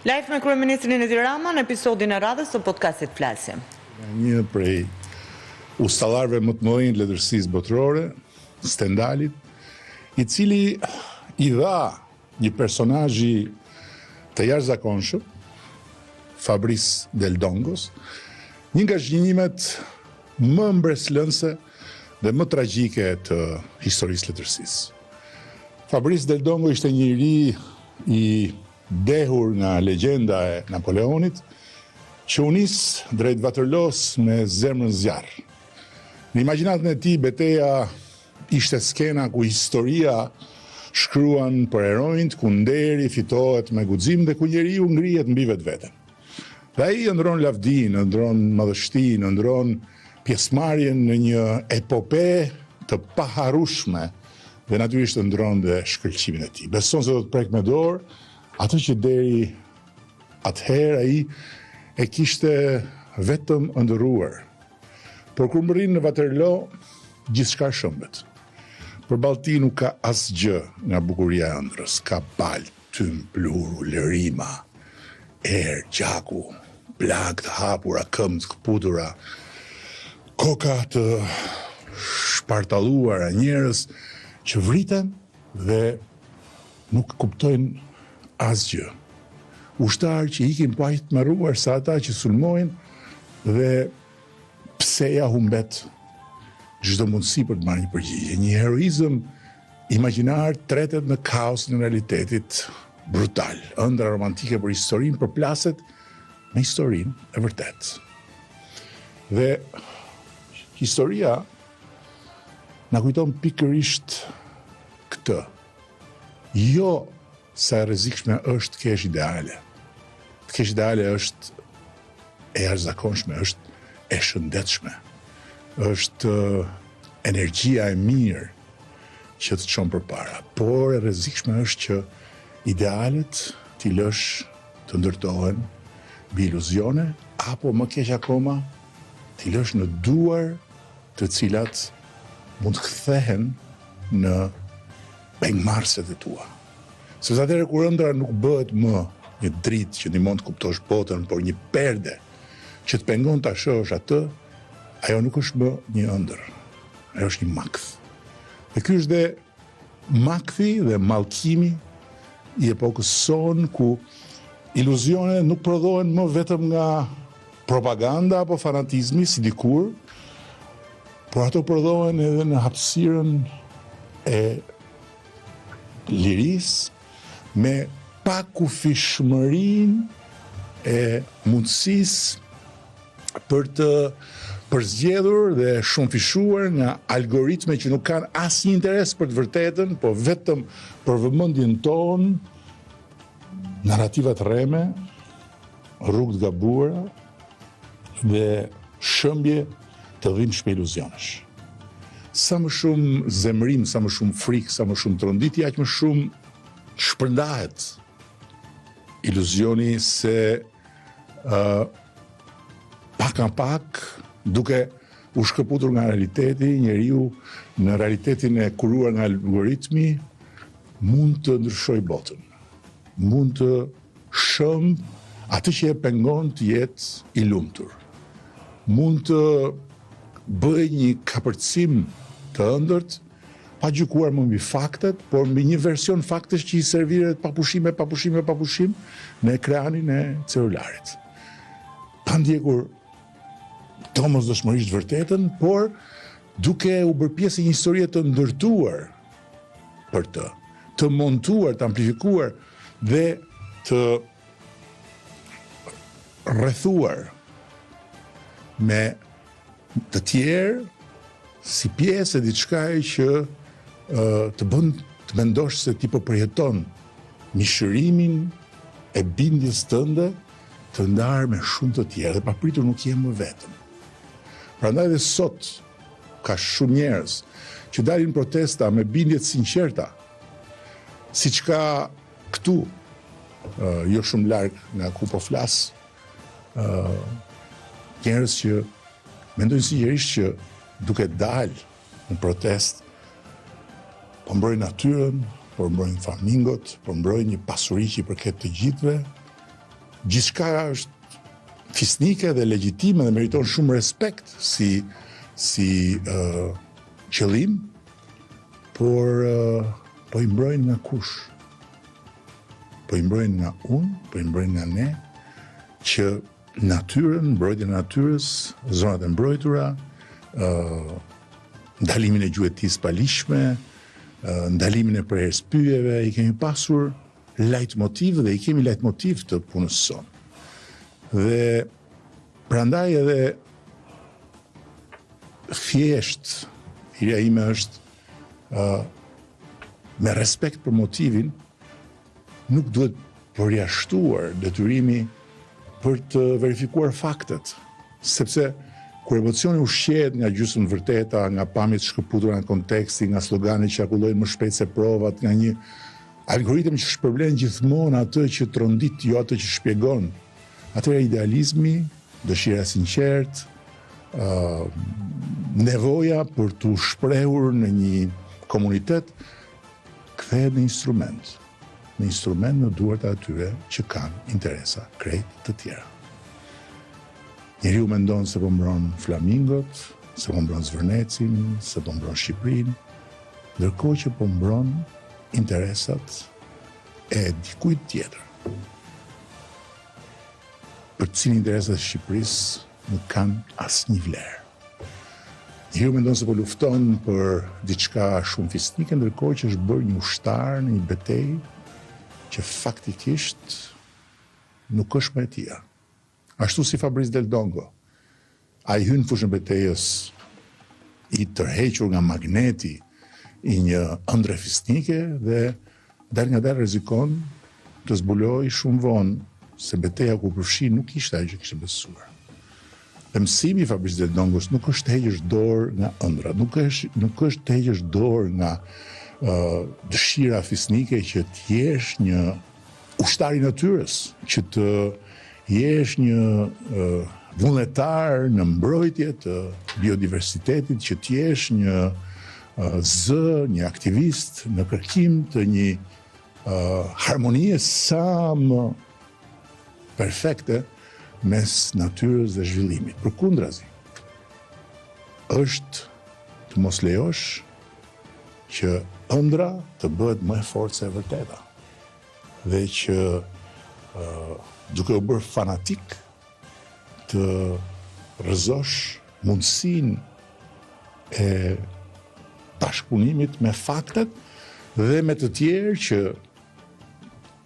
Live me kryeministrin Edi Rama në episodin e radhës të podcastit Flasim. Një prej ustallarëve më të mëdhenj të letërsisë botërore, Stendalit, i cili i dha një personazhi të jashtëzakonshëm, Fabris Del Dongos, një nga zhgënjimet më mbresëlënëse dhe më tragjike të historisë së letërsisë. Fabris Del Dongo ishte një i ri i dehur nga legjenda e Napoleonit, që u nis drejt Vaterlos me zemrën zjarr. Në imagjinatën e tij beteja ishte skena ku historia shkruan për heronjtë, ku nderi fitohet me guxim dhe ku njeriu ngrihet mbi vetveten. Dhe ai ëndërron lavdinë, ëndërron madhështinë, ëndërron pjesëmarrjen në një epope të paharrueshme dhe natyrisht ëndërron dhe shkëlqimin e tij. Beson se do të prekë me dorë atë që deri atëherë ai e kishte vetëm ëndërruar. Por kur mbërrin në Waterloo, gjithçka shembet. Përballë tij nuk ka asgjë nga bukuria e ëndrrës, ka baltë, Tym pluhur, ulërima, erë gjaku, plagë të hapura, këmbë të këputura, koka të shpartalluara, njerëz që vriten dhe nuk kuptojnë asgjë. Ushtarë që ikin po aq të tmerruar sa ata që sulmojnë dhe pseja humbet çdo mundësi për të marrë një përgjigje. Një heroizëm Imagjinar tretet në kaosin e realitetit brutal. Ëndrra romantike për historinë përplaset me historinë e vërtetë. Dhe historia na kujton pikërisht këtë. Jo sa e rrezikshme është të kesh ideale. Të kesh ideale është e jashtëzakonshme, është e shëndetshme. Është energjia e mirë që të çon përpara. Por e rrezikshme është që idealet t'i lësh të ndërtohen mbi iluzione apo më keq akoma t'i lësh në duar të cilat mund të kthehen në pengmarrëset e tua. Sepse atëherë kur ëndrra nuk bëhet më një dritë që ndihmon të kuptosh botën, por një perde që të pengon ta shohësh atë, ajo nuk është më një ëndërr. Ajo është një makth. Dhe ky është dhe makthi dhe mallkimi i epokës sonë ku iluzionet nuk prodhohen më vetëm nga propaganda apo fanatizmi si dikur, por ato prodhohen edhe në hapësirën e lirisë me pakufishmërinë e mundësisë për të përzgjedhur dhe shumëfishuar nga algoritme që nuk kanë asnjë interes për të vërtetën, po vetëm për vëmendjen tonë, narrativa të rreme, rrugë të gabuara dhe shëmbje të dhimbshme iluzionesh. Sa më shumë zemërim, sa më shumë frikë, sa më shumë tronditje, aq më shumë shpërndahet iluzioni se uh, pak nga pak, duke u shkëputur nga realiteti, njeriu në realitetin e kuruar nga algoritmi, mund të ndryshojë botën. Mund të shëmbë atë që e pengon të jetë i lumtur. Mund të bëjë një kapërcim të ëndërt, pa gjykuar më mbi faktet, por mbi një version faktesh që i serviret pa pushim e pa pushim e pa pushim në ekranin e celularit. Pa ndjekur domosdoshmërisht të vërtetën, por duke u bërë pjesë e një historie të ndërtuar për të, të montuar, të amplifikuar dhe të rrethuar me të tjerë si pjesë e diçkaje që të bën të mendosh se ti po përjeton mishërimin e bindjes tënde të ndarë me shumë të tjerë dhe papritur nuk je më vetëm. Prandaj dhe sot ka shumë njerëz që dalin në protesta me bindje të sinqerta, siç ka këtu, jo shumë larg nga ku po flas, njerëz që mendojnë sinqerisht që duke dalë në protestë po mbrojnë natyrën, po mbrojnë flamingot, po mbrojnë një pasuri që i përket të gjithëve. Gjithçka është fisnike dhe legjitime dhe meriton shumë respekt si si uh, qëllim, por uh, po i mbrojnë nga kush? Po i mbrojnë nga unë, po i mbrojnë nga ne, që natyrën, mbrojtjen e natyrës, zonat e mbrojtura, ë uh, ndalimin e gjuetisë së paligjshme, uh, ndalimin e prerjes së pyjeve, i kemi pasur lajtmotiv dhe i kemi lajtmotiv të punës sonë. Dhe prandaj edhe thjesht thirrja ime është uh, me respekt për motivin, nuk duhet përjashtuar detyrimi për të verifikuar faktet, sepse kur emocioni ushqehet nga gjysmë të vërteta, nga pamje të shkëputura nga konteksti, nga slogane që qarkullojnë më shpejt se provat, nga një algoritëm që shpërblen gjithmonë atë që trondit, jo atë që shpjegon, atëherë idealizmi, dëshira e sinqertë, ë nevoja për t'u shprehur në një komunitet kthehet në instrument, në instrument në duart e atyre që kanë interesa krejt të tjera. Njeriu mendon se po mbron flamingot, se po mbron Zvërnecin, se po mbron Shqipërinë, ndërkohë që po mbron interesat e dikujt tjetër. Për të cilin interesat e Shqipërisë nuk kanë asnjë vlerë. Njeriu mendon se po lufton për diçka shumë fisnike, ndërkohë që është bërë një ushtar në një betejë që faktikisht nuk është më e tija. Ashtu si Fabrice Del Dongo, ai hyn në fushën e betejës i tërhequr nga magneti i një ëndrre fisnike dhe dalëngadalë rrezikon të zbulojë shumë vonë se beteja ku u përfshi nuk ishte ajo që kishte besuar. Dhe mësimi i Fabrice Del Dongos nuk është të heqësh dorë nga ëndrrat, nuk është nuk është të heqësh dorë nga uh, dëshira fisnike që të jesh një ushtar i natyrës, që të jesh një uh, vullnetar në mbrojtje të biodiversitetit, që të jesh një uh, zë, një aktivist në kërkim të një uh, harmonie sa më perfekte mes natyrës dhe zhvillimit. Përkundrazi, është të mos lejosh që ëndrra të bëhet më e fortë se e vërteta dhe që uh, duke u bërë fanatik të rrëzosh mundësinë e bashkëpunimit me faktet dhe me të tjerë që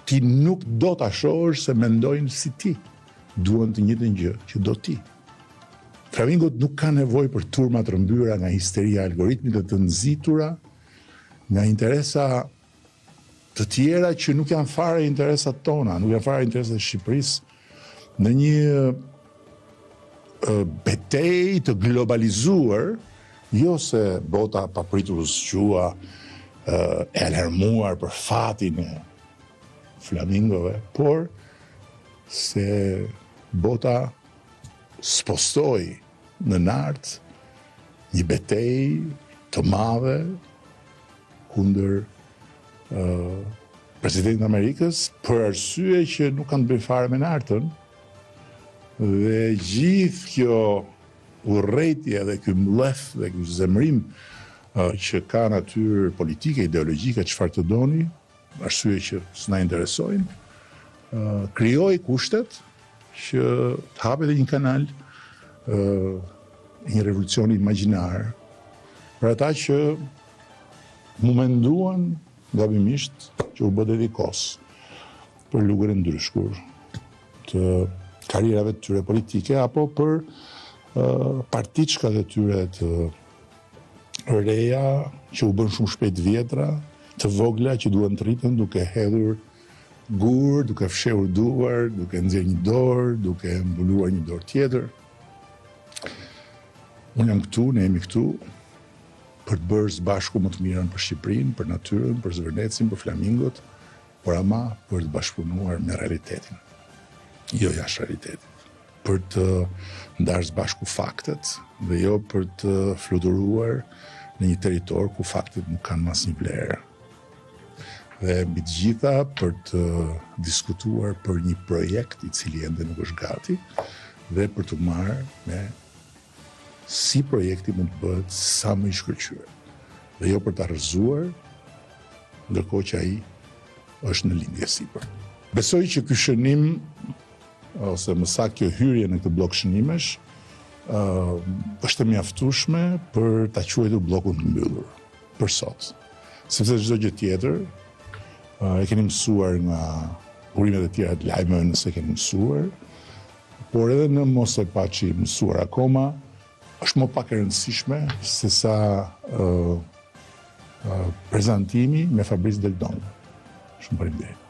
Ti nuk do ta shohësh se mendojnë si ti. Duan të njëjtën gjë që do ti. Flamingot nuk kanë nevojë për turma të rrëmbyera nga histeria e algoritmit dhe të nxitura nga interesa të tjera që nuk janë fare interesat tona, nuk janë fare interesat e Shqipërisë në një betejë të globalizuar, jo se bota papritur u zgjua e alarmuar për fatin e flamingove, por se bota spostoi në Nartë një betejë të madhe kundër uh, presidentit të Amerikës për arsye që nuk kanë të bëjnë fare me Nartën, Dhe gjithë kjo urrejtje dhe ky mllef dhe ky zemërim që ka natyrë politike, ideologjike, çfarë të doni, arsye që s'na interesojnë, krijoi kushtet që të hapet një kanal një revolucion imagjinar për ata që m'u menduan gabimisht që u bë deti kos për lugën e ndryshkur të karrierave të tyre politike apo për partiçkat e tyre të reja që u bënë shumë shpejt të vjetra, të vogla që duan të rriten duke hedhur gurë, duke fshehur duar, duke nxjerrë një dorë, duke mbuluar një dorë tjetër. Unë jam këtu, ne jemi këtu për të bërë së bashku më të mirën për Shqipërinë, për natyrën, për Zvërnecin, për flamingot, por ama për të bashkëpunuar me realitetin, jo jashtë realitetit, për të ndarë së bashku faktet dhe jo për të fluturuar në një territor ku faktet nuk kanë asnjë vlerë. Dhe mbi të gjitha për të diskutuar për një projekt i cili ende nuk është gati dhe për t'u marrë me si projekti mund të bëhet sa më i shkëlqyer dhe jo për ta rrëzuar ndërkohë që ai është në lindje sipër. Besoj që ky shënim ose më saktë kjo hyrje në këtë bllok shënimesh është e mjaftueshme për ta quajtur bllokun të mbyllur për sot. Sepse çdo gjë tjetër e keni mësuar nga burimet e tjera të lajmeve nëse e keni mësuar, por edhe në mos e paçi mësuar akoma, është më pak e rëndësishme se sa prezantimi me Fabrice Del Don. Shumë faleminderit.